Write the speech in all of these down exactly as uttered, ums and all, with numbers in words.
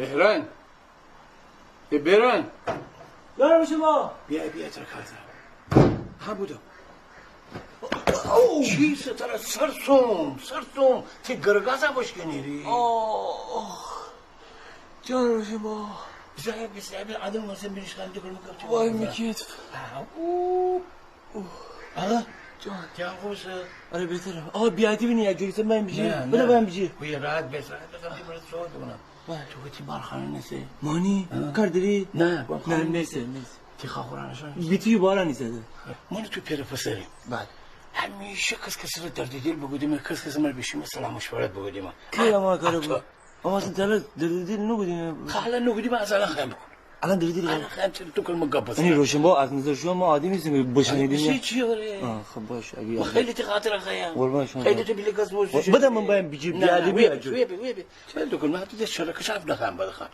بهرنگ. ای بهرنگ. جانم شما. بیا، بیا، تره کار دارم. ها بودم. او! چی ستاره سرسوم، سرسوم. تی گرگازه بشکنی ری. آه. جانم شما. زای بیس، زای بیس، آدم واسه میریش خان دکل مکب چی وای بکنم؟ میکیت. آه، او. آقا. جان. جان خوبه؟ آره، بهتره. آقا، بیادی بینی یا جوری سه من بیجی. نه، بده نه. من بیجی. بیا راحت بیس، راحت بیس، من صحبت بکنم. بله. تو گفتی بارخانه نیسه؟ مانی؟ ها؟ کار داری؟ نه، بارخانه نه، نیسه. نیسه، نیسه. تی خاخورانشان؟ بیتی بارا نیسه ده. من تو پیر پسریم. بله. همیشه کس کسی را درد دل بگودیم، کس کسی مره بیشیم سلام مشورت بگودیم. کی اما کارو حتی بو؟ اما اصلاً تا حالا درد دل نگودیم. خب حالا نگودیم، از الان خوایم بکنم. الان درد دل الان خوایم تو کلمه گپ بزنم. یعنی روشن با از نظر شما ما آدمی نیستیم که بشنیدیم. چی، چی، آره. آه، خب باش، اگه ما خیلی تی خاطر خوایم. قربان شما. خیلی تو بیلی گز بوش. بده من بایم بیجی، نه، بیادی نه، بیا وی جو. وی بی، وی بی. چه دکل، من تو ده شرکش حرف نخوایم بدخوام.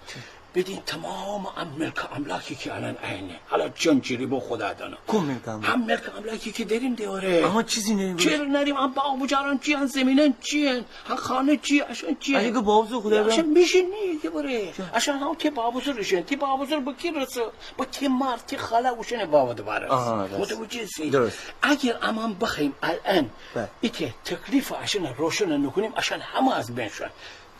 بدین تمام ام ملک املاکی که الان عینه. حالا چند چیری بو خدا دانه. کم ملک املاک؟ هم ملک املاکی که داریم ده آره. اما چیزی نریم. چرا نریم؟ ام باغ بوجاران چی ان، زمینان چی ان، هم خانه چی، اشان چی ان؟ اگه که باغ بزرگ خدا دانه. اشان میشه نیه که بره. اشان هم تی باغ بزرگ ریشن، تی باغ بزرگ به کی رسه؟ به تی مار، تی خاله اوشن باغ دوباره. آها، راست. متوجه سی؟ درست. اگر امان بخوایم الان بله. ایته تکلیف اشان روشن نکنیم، اشان همه از بین شون.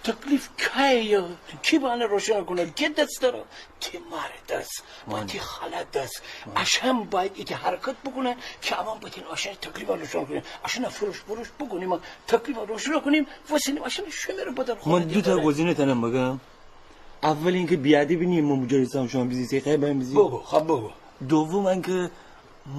تکلیف کیه؟ کی بانه روشن کنه؟ کی دست داره؟ تی مار دست، با تی خاله دست. اشان باید ایته حرکت بکنن که امان بتین اشان تکلیف روشن کنیم. اشان فروش فروش بکنیم، تکلیف روشن کنیم، وسیلیم اشان شمره بدن خونه. من دو تا گزینه تانم بگم. اول اینکه بیادی بینی، من مجرد شما بیزی سی خیلی بایم بیزی. بگو، خب بگو. دوم انکه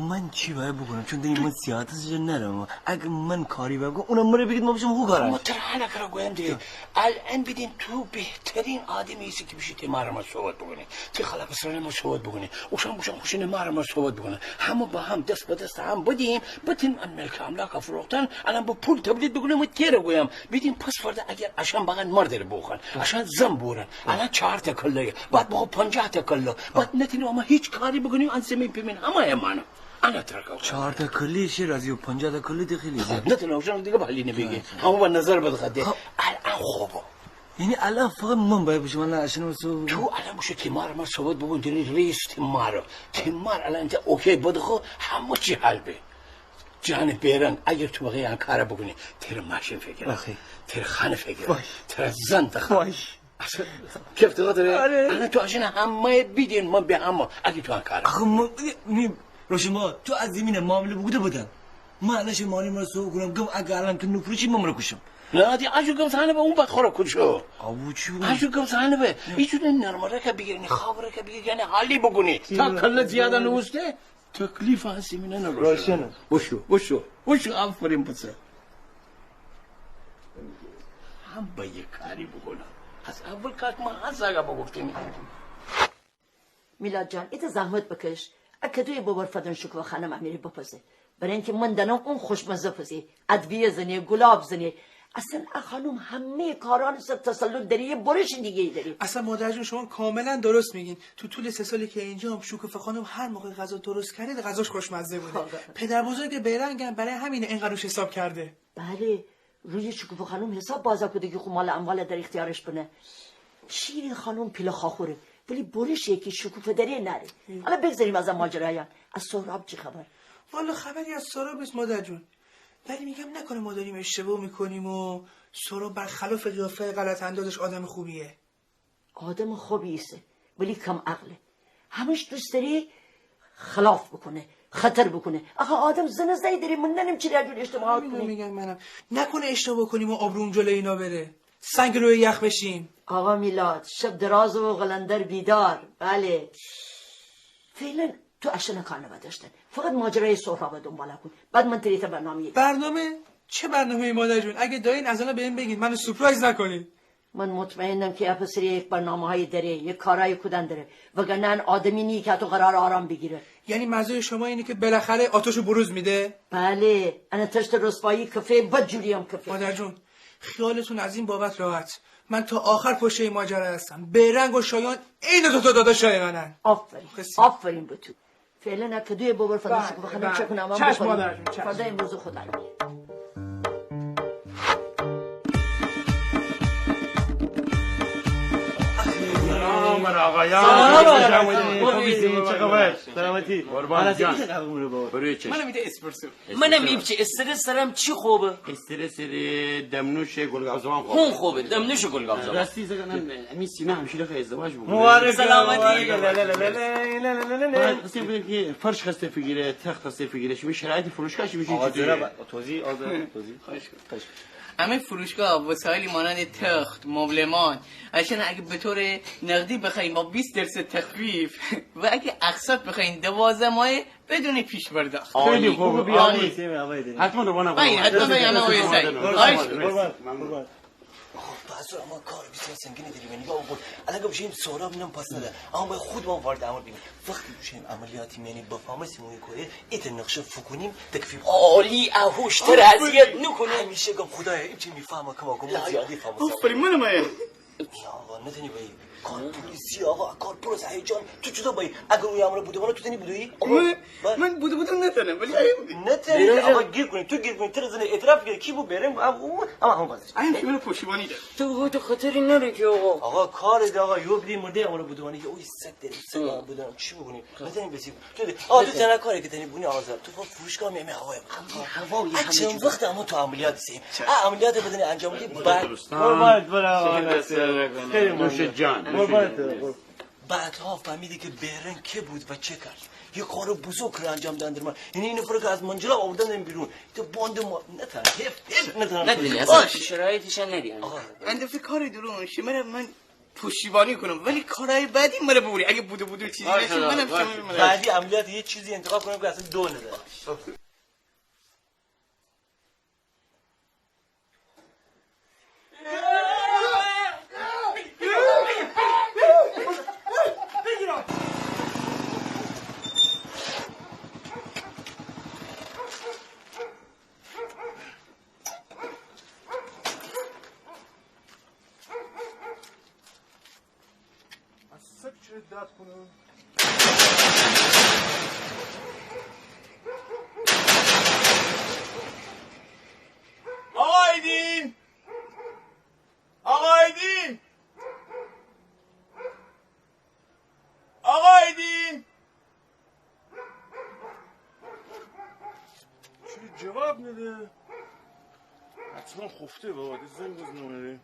من چی باید بکنم؟ چون دیگه من سیاست جا نرم. اگه من کاری باید بکنم، اونم مره بگید، ما بشم هو کارم. ما تره هنه کره گویم دیگه. الان بیدین تو بهترین آدمی ایسی که بشی تی مار مره صحبت بکنی. تی خاله پسران مره صحبت بکنی. اوشان بوشان خوشین مار مره صحبت بکنی. همه با هم دست به دست هم بدیم، بتین ان ملک املاک فروختن، الان با پول تبدیل بکنیم و تره گویم. بیدین پس فردا اگر اشان باقن مار دره بوخن. اشان زن بورن. الان چهار تا کله، بعد بخو پنجاه تا کله، بعد نتینیم اما هیچ کاری بکنیم، ان زمین پیمین همه امانه. انا ترکه. چهار تا کله شه راضی و پنجاه تا کله ده خیلی زیاد. نتینه اوشان دیگه به حالی نبیگی. همه با نظر بدخواد ده. خب. الان خوبه. یعنی الان فقط من باید بشم، الان اشان مره صحبت بکنم؟ تو الان بشو تی مار مره صحبت بکن، دینی رئیس تی مار. تی مار الان انته اوکی بدخو، همه چی حل به. جان بهرنگ، اگر تو بخوای ان کار بکنی، تره ماشین فگیرم. تره خانه فگیرم. تره زن دخوام. اصلاً کیف تو داره؟ آره. الان تو اشان همه بیدین، من به همه، اگه تو ان کار. آخه من، نی، روشن با، تو از زمین معامله بوگوده بدن. من الان شه مانی مره صحبت کنم، گم اگه الان که نفروشی، من مره کشم. نه، دی آجو گم سانه به اون بدخوره کشو. آبو چی بود؟ آجو گم سانه به. ایجور نرمه رکه بگیرنی، خواب رکه بگیرنی، حالی بکنی. تا کله زیاده نوسته، تکلیف هستی مینه نروشنه. روشنه. بشو، بشو، بشو، آفرین پسر. هم به یه کاری بکنم. از اول کاک ما هر زاگا بگفتیم. میلاد جان، ایته زحمت بکش. ا کدوی ببر فدن شکوه خانم امیره بپزه. برای اینکه من دانم اون خوشمزه پزه. ادویه زنه، گلاب زنه. اصلاً ا خانم همه کاران سر تسلط داره، یه برش دیگه ای داره. اصلاً مادر جون، شما کاملاً درست میگین. تو طول سه سالی که اینجام، شکوفه خانم هر موقع غذا درست کرده، غذاش خوشمزه بوده. پدر بزرگ بهرنگم برای همینه اینقدر روش حساب کرده. بله، روی شکوفه خانم حساب بازه کوده که خو مال اموال در اختیارش بنه. شیرین خانم پیله خاخوره، ولی برش یکی شکوفه دره نره. حالا بگذریم از ا ماجرایان. از سهراب چی خبر؟ والا خبری از سهراب نیست مادر جون. ولی می‌گم نکنه ما داریم اشتباه می‌کنیم و سهراب برخلاف قیافه غلط اندازش آدم خوبیه. آدم خوبی ایسه، ولی کم عقله. همش دوست داره خلاف بکنه، خطر بکنه. آخه آدم زن زای داره، من نانم چی را جور اشتباهات همینو کنه. می‌گم منم. نکنه اشتباه کنیم و آبروم جلوی اینا بره. سنگ روی یخ بشیم. آقا میلاد، شب دراز و قلندر بیدار. بله. فعلاً تو اشانه کار نباید داشتن. فقط ماجرای سهراب دنبال کن. بعد من تره ایته برنامه. برنامه؟ چه برنامه‌ای مادر جون؟ اگه دارین از الان بهم بگین. منو سورپرایز نکنین. من مطمئنم که ا پسر یک برنامه‌هایی داره، یک کارایی کودن داره. وگرنه ان آدمی نیه که اتو قرار آرام بگیره. یعنی منظور شما اینه که بالاخره آتشو بروز می‌ده؟ بله، ان تشت رسوایی کفه، بدجوری هم کفه. مادر جون، خیالتون از این بابت راحت. من تا آخر پشت این ماجرا هستم. بهرنگ و شایان عین دو تا داداشای منن. آفرین. آفرین به تو. فعلاً ا کدوی ببر فدن شکوفه خانم چه کنم. چشم مادر جون، چشم. فردا امروز خدا رو. آقایان. سلام. خوب ایسین؟ چه خبر؟ سلامتی. قربان جان. بروی چشم. منم ایته اسپرسو. منم ایپچه استرس سرم چی خوبه؟ استرس سر دمنوش گلگاو زبان خوبه. هون خوبه، دمنوش گلگاو زبان. راستی زنم، امی سینا همشیره خو ازدواج بوکونه. مبارک. سلامتی. مبارک. باید قصه بگیم که فرش خسته فیگیره، تخت خسته فیگیره. شیمی شرایط فروشگاه چی میشه؟ آقا چطوره؟ جناب، توضیح، آقا، توضیح. خواهش کنم. خواهش کنم. همه فروشگاه وسایل مانند تخت، مبلمان، اصلاً اگه به طور نقدی بخواین با بیست درصد تخفیف و اگه اقساط بخواین دوازده ماهه بدون پیش پرداخت. خیلی خوبه، بیا. عالی. حتماً روانه کنم. حتماً. خواهش کنم. قربان، قربان. آقا، بعضا اما کار بسیار سنگینی داریم، یعنی نگاه بکن. الان که بشیم سهراب اینم پس نده. اما باید خودمان وارد عمل بیم. وقتی بشیم عملیاتی میانی بفهمه سیمونی کویه، ایته نقشه فوکونیم، تکفیم. عالی، اهوشتر اذیت نکنه. همیشه گم خدایا، این چی میفهمه کما کن، زیادی فهمه. آفرین، منم آیا. یا الله، نتانی بایی. کار پلیسی، آقا، کار پر از هیجان. تو چطور بایی؟ اگر اوی امره بودو بانه، تو تانی بودویی؟ آقا، من، بله. من بودو بودو نتانم، ولی نتانی، آقا، گیر کنی، تو گیر کنی، تره زنه اعتراف کنی، کی بو بهرنگ، اما، اما هم بازش. این شما پشتیبانی داره. تو بگو تو خطری ناره که آقا. آقا، کار ده آقا، یو بدی مرده امره بودو بانه، یه اوی سگ داره، سگ امره بودو بانه، چی بکنی؟ نتانی بسی. تو ده، آقا، تو تنها کاری که تانی بونی آقا زار. تو فقط فروشگاه میمی هوای. هوای. چند وقت اما تو عملیات سی. آ، عملیات بدنی انجام بدی، بعد. قربانت برم، آقا ناصر. خیلی ممنون. نوش جان. قربانت برم. بعدها فهمیدی که بهرنگ که بود و چه کرد. یه کار بزرگ رو انجام دادن در من. یعنی اینو فرق از منجلاب آوردن بیرون. تو باند ما، نتانم، حیف، حیف نتانم. ندونی، اصلاً شرایطش ندی. آقا. اندفه کار درون، شمره من پشتیبانی کنم، ولی کارهای بعدی مره بوری. اگه بودو بودو چیزی بشه، منم شما مره. بعدی عملیات یه چیزی انتخاب کنم که اصلاً دو نده. از سگ چره داد کنم؟ آقا آیدین! آقا آیدین! آقا آیدین! چره جواب نده؟ حتماً خفته بابا، ده زنگ بزنم.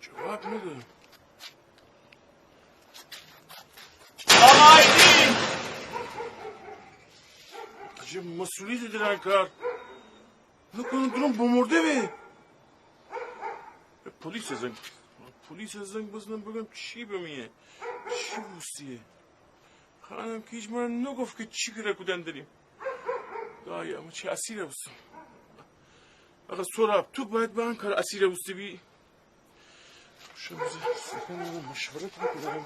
جواب نده. آقا آیدین! عجب مسئولیتی دره کار. نکنه درون بمرده به. پلیس زنگ، پلیس زنگ بزنم بگم چی بمیه؟ چی بوستیه؟ خانم که هیچ مره نگفت که چی کره کودن دریم. دای اما چی اسیره بوستم. آقا سهراب، تو باید به ان کار اسیره بوسته بی. شما سکن مشورت بکنم.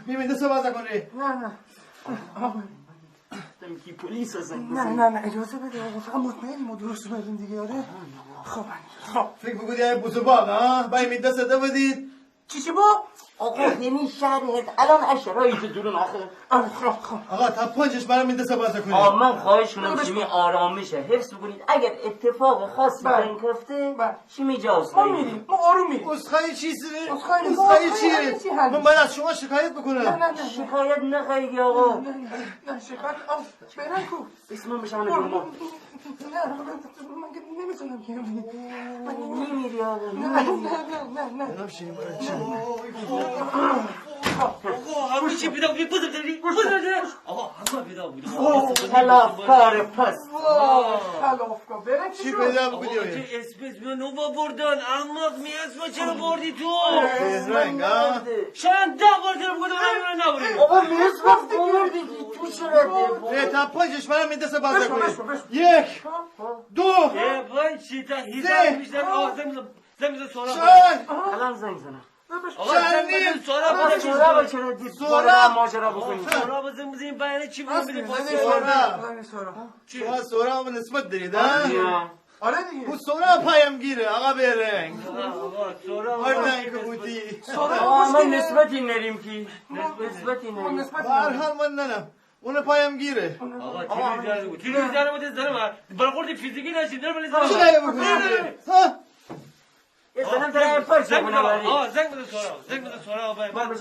بیمی دست باز کن ره. نه، نه. دم کی پلیس هستن؟ نه، نه، نه، اجازه بده آقا، فقط مطمئنی ما درست اومدیم دیگه، آره؟ خب، خب. فکر بوکودی ای بزرگ، ها؟ بیمی دست بدید. چی چی با؟ آقا، یعنی شهر هد الان اشرایی تو دورون آخه. آره، خب، خب. آقا، تا پنجش برام این دست باز کنید. آقا، من خواهش کنم شیمی آرامشه حفظ بکنید. اگر اتفاق خاصی بنکفته، شیمی جا اصخایی. ما می‌ریم، ما آروم می‌ریم. اصخایی چی سره؟ اصخایی چیه؟ من باید از شما شکایت بکنم. نه، نه، نه. شکایت نخواهی آقا. نه، نه، نه، نه، شکایت آف. بهرنگ کو؟ اسم من بشانه دورما. نه، من که نمی‌تونم که. من نمی‌ری آقا، نه، نه، نه، نه، نه. آقا، همه چی پیدا بودی، بزرگ داری، بزرگ داری. آقا، همه پیدا بودی. خلافکار پس. وای، خلافکار. بهرنگ چی شد؟ پیدا بودی؟ آقا، چه اسپس میان نو بردن، احمق، می اسم چرا بردی تو؟ بهرنگ، ها؟ شاید ده بار دارم گفتم، اونم نبری. آقا، می اسم بردی، تو چرا داری؟ اه، تا پنجش برام این دست باز کنید. یک، دو، سه، چهار. الان زنگ زنم. آقا، زنگ بزن سهراب. آقا، سهراب چرا دید؟ سهراب. سهراب. ماجرا بکنی. سهراب زنگ بزن، بیانه چی بگم؟ بزن سهراب. سهراب. چی؟ شما سهراب نسبت دارید، ها؟ آره دیگه. او سهراب پیامگیره، آقا بهرنگ. آقا، سهراب. هر جایی که بودی. سهراب آقا، ما نسبتی نریم کی. نسبتی نریم. به هر حال من ننم. اون پیامگیره. آقا، تلویزیون بود. تلویزیون بود، زنم. برخورد فیزیکی نشید، در ولی زنم. چی داره بکنی؟ ها؟ یه زنم داره پرچه کنه، ولی. آقا، زنگ بزن سهراب. زنگ بزن سهراب، آقا.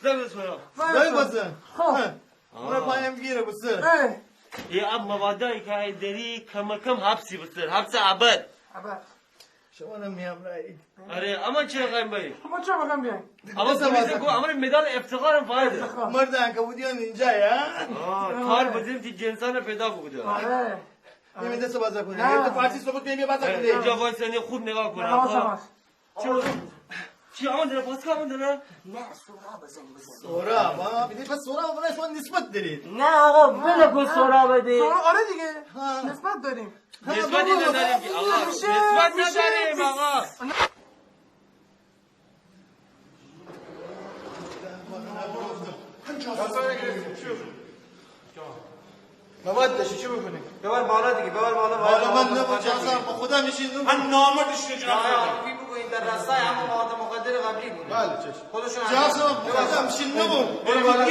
زنگ بزن سهراب. زنگ بزن. خب. ها. اون پیامگیره، بسه. ای اب موادایی که داری، کم کم حبسی بسر. حبس ابد. ابد. شما نمیام رایی. آره، اما چی خوایم بایی؟ ما چی بخوایم بیایم؟ اما پلیس کو، اما مدال افتخارم فایده. مرد عنکبوتیان اینجا یا؟ آه، کار بزرگ تی جنسان پیدا بوده. آره. بیا دست بازا کنی. نه. یه تو فارسی صحبت کنی، بیا بازا کنی. اینجا وایسانی، خوب نگاه کن. نه، حواس هست. چی؟ چی آمد داره؟ پاسکا آمد داره؟ نه، سهراب بزن، بزن. سهراب، ها؟ بیدی پس سهراب، اونا شما نسبت دارید. نه آقا، ولکن سهراب ده. سهراب، آره دیگه. ها. نسبت داریم. نسبتی نداریم که آقا. نسبت نداریم آقا. مواد داشتی چی بکنی؟ ببر بالا دیگه، ببر بالا. بالا من نبود، جان صاحب، با خودم می‌شینم. من نامه داشتی، جناب. آقا، عاطفی بگویید در راستای همون مواد مخدر قبلی بوده. بله، چشم. خودشون جان صاحب، با خودم می‌شینم. برو بالا.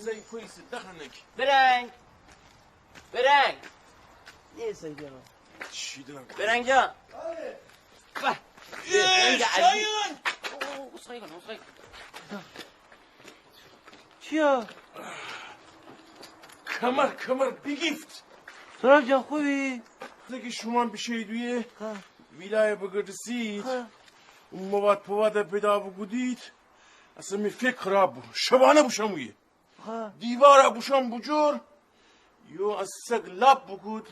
زنگ کویس دهنک. برنگ. برنگ. نیست اینجا. چی دارم؟ برنگ جان. به. ای، برنگ عزیز. شایان. اوه، اوه، عذرخواهی کنم، عذرخواهی کنم. چیه؟ کمر، کمر بیگیفت. سهراب جان، خوبی؟ وقتی که شما بشید اویه، ها. ویلایه بگردسید، ها. اون مواد پواد پیدا بوکودید، اصلاً می فکر خراب بو. شبانه بوشم اویه. ها. دیوارا بوشم بوجور، یو از سگ لاب بوکود،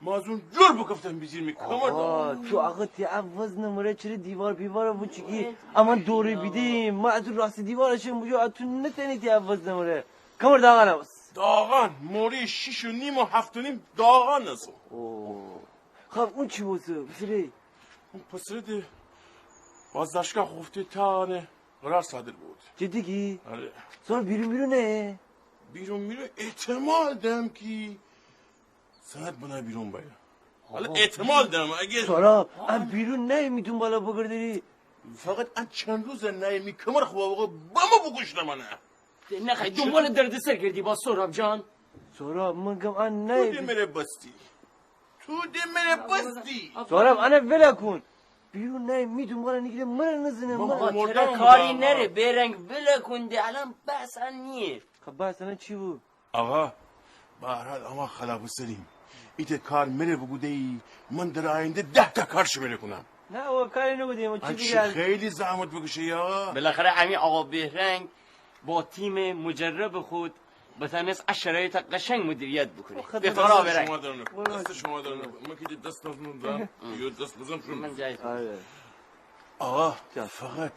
ما از اون جور بکفتم بیجیر می کمر. آقا، تو آقا تی اف وزن مره چره دیوار پیوار بوچیکی؟ اما دوره بیدیم، ما اتو راست دیوار شم بوجور، اتو نتنی تی اف وزن مره. کمر داغان هست. داغان، موری شیش و نیم و هفت و نیم داغان هست. اوه. خب اون چی بوسه؟ پسره؟ اون پسره ده بازداشتگاه خفته تا انه قرار صادر بود. جدی گی؟ آره. سهراب بیرون بیرون نه؟ بیرون بیرون احتمال دم کی سند بنا بیرون بایا. حالا احتمال دم اگه سهراب، ان بیرون نه می دنبالا بگردی. فقط ان چند روز نه می کمر خوبه بابا بمو بکشته منه. نه خی دنبال دردسر گردی با سهراب جان. سهراب من گم ان نه. تو ده مره بستی. تو ده مره بستی. سهراب، انه ولا کن. بیرون نه، می دنبالا نیگیره، مره نزنه، مره. آقا، چره کاری نره، برنگ ولا کن ده، الان بحث ان نیه. خب بحث الان چی بو؟ آقا، به هر حال اما خلاف سریم. ایته کار مره بوگوده‌یی، من در آینده ده تا کار شمره کنم. نه، او کاری نوگودیم، او چی دیگه. خیلی زحمت بکشه یا. بالاخره امی آقا بهرنگ با تیم مجرب خود بتانست ا شرایط قشنگ مدیریت بکنه. به خدا. دست شما درد نکنه. دست شما درد نکنه. من که دست نزنم، یه دست بزنم شما. من جای تو. آقا، فقط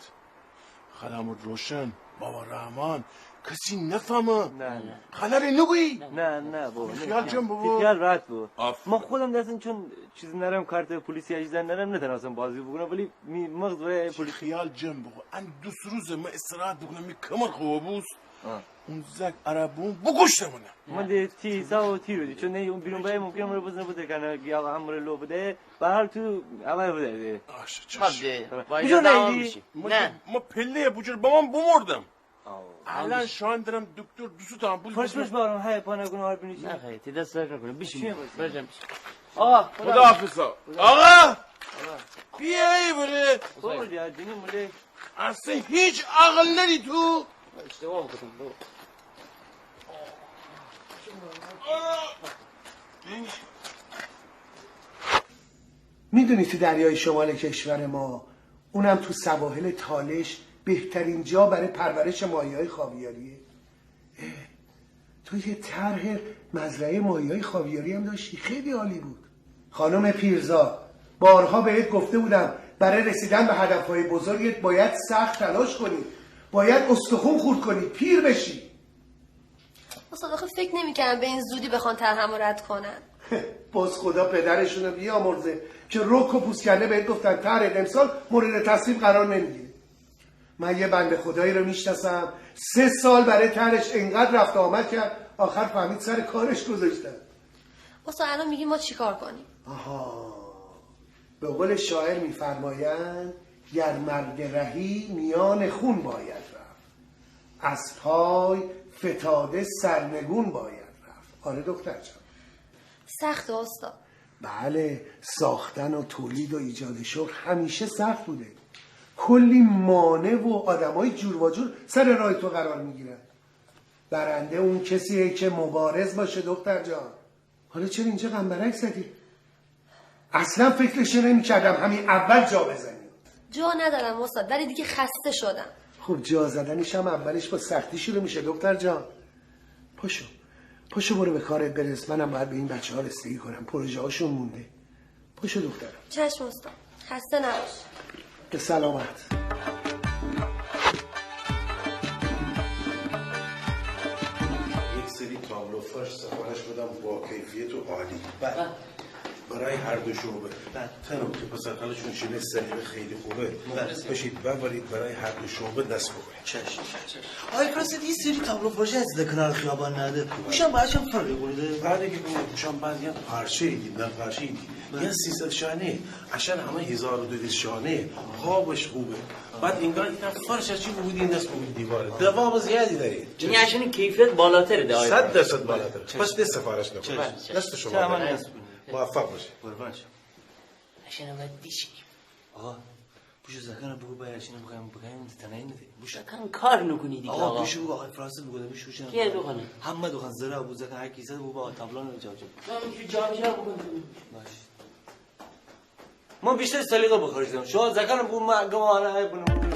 خلمو روشن، بابا رحمان، کسی نفهمه. نه، نه. خلره نگویی. نه، نه، بابا. خیال جمع بابا. خیال راحت بابا. من خودم دستم چون چیز نرم، کارت پلیسی اجزا نرم، نتانستم بازی بکنم، ولی می مغز برای پلیس. خیال جمع بابا. ان دو سه روز من استراحت بکنم، می کمر خوبه بوست. اون زاک عربون بکشته منه. من ده تی حساب و تی رودی، چون نه اون بیرون بایه ممکنه مره بزنه بده کنه، یا همه مره لو بده، به هر تو عمل بده. آشه، چشم. خب ده، بجور نه. من پله بجور بامم بمردم. الان شان درم دکتر دوسو تا آمپول. فرش فرش بارم، های پا نکنه، هر بینی چی؟ نه خیلی، تی دست درد نکنه، بشین. برجم بشین. آقا، خدا حافظ. آقا! بیایی بله. بابا، یا دینی مله. اصلاً هیچ عقل نداری تو. اشتباه بکنم، بابا. می‌دونی تو دریای شمال کشور ما، اونم تو سواحل تالش، بهترین جا برای پرورش ماهی‌های خاویاریه؟ اه، تو یه طرح مزرعهٔ ماهی‌های خاویاری هم داشتی، خیلی عالی بود. خانم پیرزا، بارها بهت گفته بودم برای رسیدن به هدف‌های بزرگت باید سخت تلاش کنی، باید استخون خورد کنی، پیر بشی. استاد، آخه فکر نمی‌کردم به این زودی بخوان طرحمو رد کنن. باز خدا پدرشونو بیامرزه که رک و پوست کنده بهت گفتن طرحت امسال مورد تصویب قرار نمی‌گیره. من یه بنده خدایی رو می‌شناسم، سه سال برای طرحش انقدر رفت و آمد کرد، آخر فهمید سر کارش گذاشتن. استاد، الان می‌گی ما چیکار کنیم؟ آها، به قول شاعر می‌فرمایند: گر مرد رهی میان خون باید رفت، از پای فتاده سرنگون باید رفت. آره دختر جان. سخت استاد. بله، ساختن و تولید و ایجاد شغل همیشه سخت بوده. کلی مانع و آدمای جور و جور سر راه تو قرار می‌گیرن. برنده اون کسیه که مبارز باشه دختر جان. حالا چرا اینجا غم برک زدی؟ اصلاً فکرش نمی‌کردم همین اول جا بزنی. جا ندارم استاد، ولی دیگه خسته شدم. خب جا زدنش هم اولش با سختی شروع می‌شه دختر جان. پاشو، پاشو برو به کارت برس، منم باید به این بچه‌ها رسیدگی کنم، پروژه‌هاشون مونده. پاشو دخترم. چشم استاد، خسته نباش. به سلامت. یک سری تابلو فرش سفارش بدم با کیفیت و عالی. بله. برای هر دو شعبه. بله. تنم که پسرخاله‌شون شیمی سلیقه خیلی خوبه. بله. بشید ببرید برای هر دو شعبه دست ببرید. چشم، چشم. آقای فراستی، یه سری تابلو فرش هست در کنار خیابان نهده. اوشان با اشان فرقی خورده؟ بله که بابا، اوشان بعضی پارچه‌ای دید، نقاشی دید. بله. یا سیصد شانه، اشان همه هزار و دویست شانه، قابش خوبه. بعد انگار که فرش چی بودی، نصب بودی دیواره. دوام زیادی داره. یعنی اشان کیفیت بالاتره ده، آقای صد درصد بالاتره. چشم. پس ده سفارش نکن. چشم. دست شما درد. موفق باشی. قربان شم. اشان باید دیشی. آقا، بوشو زاکانه بوگو بایه، اشانه بوگو بوگو، تنهایی نده. بوشو. زاکان کار نوکونی دیگه، آقا. بوشو بوگو آقای فراستی بوگو ده، بوشو، بوشو. کیه دوکانه؟ همه دوکانه، زره بو زاکان، هر کی زره بو با تابلو نو جابجا. من بوشو جابجا بوکونم. باش. من بیشتر سلیقه بخرج دارم. شما زاکانه بوگو، من گمانه های بنم.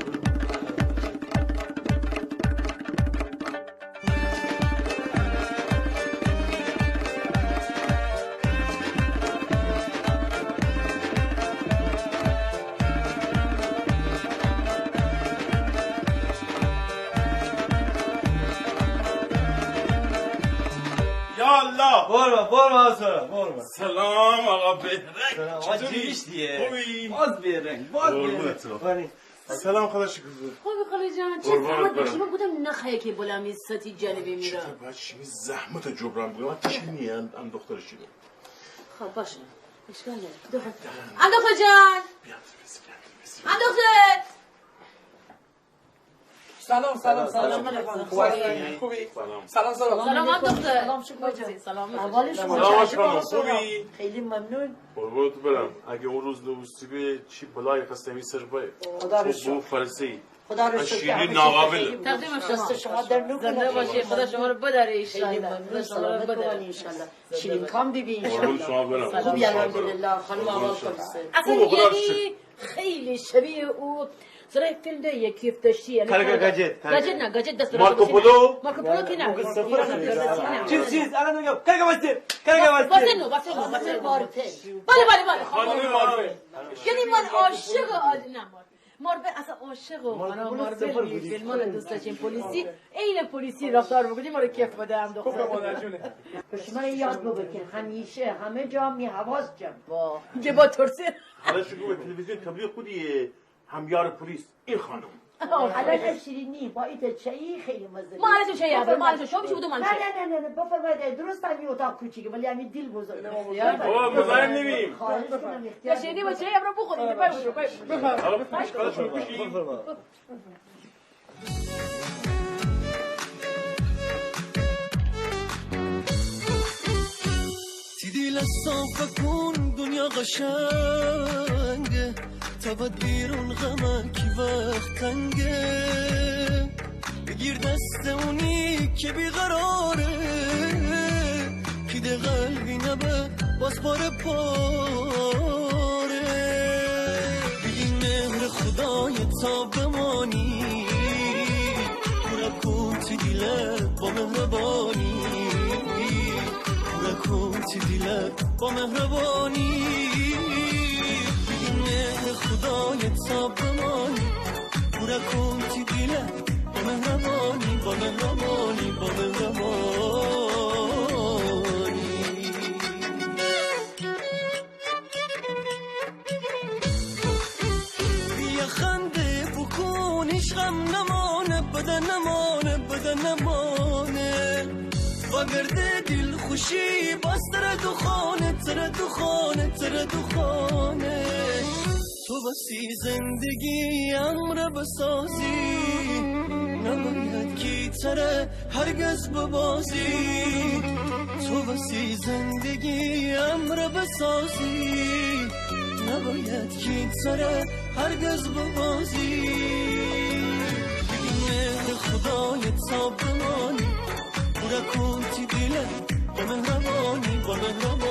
یا الله. قربان، قربان، سلام، قربان. سلام آقا بهرنگ. سلام آقا. چطوری؟ خوبی؟ باز بهرنگ، باز بهرنگ. قربونت برم. سلام خاله شکرزو. خوبی خاله جان؟ چه زحمت بکشی؟ من گفتم نخایه که بلا می ستی جانبی میره. چطور باید شیمی زحمت جبران بکنم؟ من تشکیل نیه، ام دختر شیمی. خب باشه. اشکال نداره. دختر. ام دختر جان. بیا، بیا، بیا، بیا. ام دختر. سلام، سلام، سلام. سلام. خوبی؟ سلام. سلام، سلام. سلام، ام دختر. سلام، شکر جان. سلام. احوال شما؟ سلام، خوبی؟ خیلی ممنون. قربونت برم. اگه اون روز نوستی به چی بلایی خواستم این سر به. خدا رو شکر. خدا رو شکر. شیرین ناقابل. تقدیم شما. دست شما درد نکنه. زنده باشی. خدا شما رو بداره انشالله. خیلی ممنون. خدا شما رو بداره. سلامت بمانی انشالله. شیرین کام بیبی انشالله. قربون شما برم. خوبی الحمدلله. خانم احوال خانم. خوبه، خدا رو شکر. خیلی شبیه او سرای فیلم ده یکی افتشتی، یعنی کارگاه گاجت، گاجت نه، گاجت دست مارکو پولو؟ مارکو پولو کی نه؟ چیز، چیز، الان می‌گم. کارگاه وسترن، کارگاه وسترن. وسترن، وسترن، وسترن. بله، بله، بله. خانم مارپل. یعنی من عاشق آ-، نه، مارپل. مارپل اصلاً عاشق و مارپل فیلم‌ها دوست داشتیم. پلیسی، عین پلیسی رفتار بکنی، ما رو کیف بده هم دختر. خوبه مادر جونه. پس شما یاد ببر که همیشه همه جا می حواس جمع با. که با ترسه. حالا شو به تلویزیون تبلیغ خودیه. همیار پلیس، این خانم. آه، الان شیرینی با ایتا چایی خیلی مزه داره. ما الان چایی، ما الان شما بشو بودو من. نه، نه، نه، نه، نه، بفرمایید، درست همین اتاق کوچیکه، ولی همین دل بزرگه. بابا، مزاحم نمیم. خواهش کنم، اختیار بدید. شیرینی با چایی همراه بخورید، بفرمایید، بفرمایید. بفرمایید. تی دیل صافه کون، دنیا قشنگه، تود بیرون غمه کی وقت تنگه. بگیر دست اونی که بیقراره، کی ده قلبی نبه باز پاره پاره. بگی مهر خدای تا بمانی، پورا کن تی دیله با مهربانی، پورا کن تی دیله با مهربانی. بگی مهر خدای تا بمانی، پورا کن تی دیله با مهربانی، با مهربانی، با مهربانی. وقت نمانه. وگرده دلخوشی باز تره دوخانه، تره دوخانه، تره دوخانه. تو وسی زندگی امره بسازی، نباید کی تره هرگز ببازی. تو وسی زندگی امره بسازی، نباید کی تره هرگز ببازی. بگی مهر خدای تا بمانی، پورا کن تی دله با مهربانی، با مهربانی.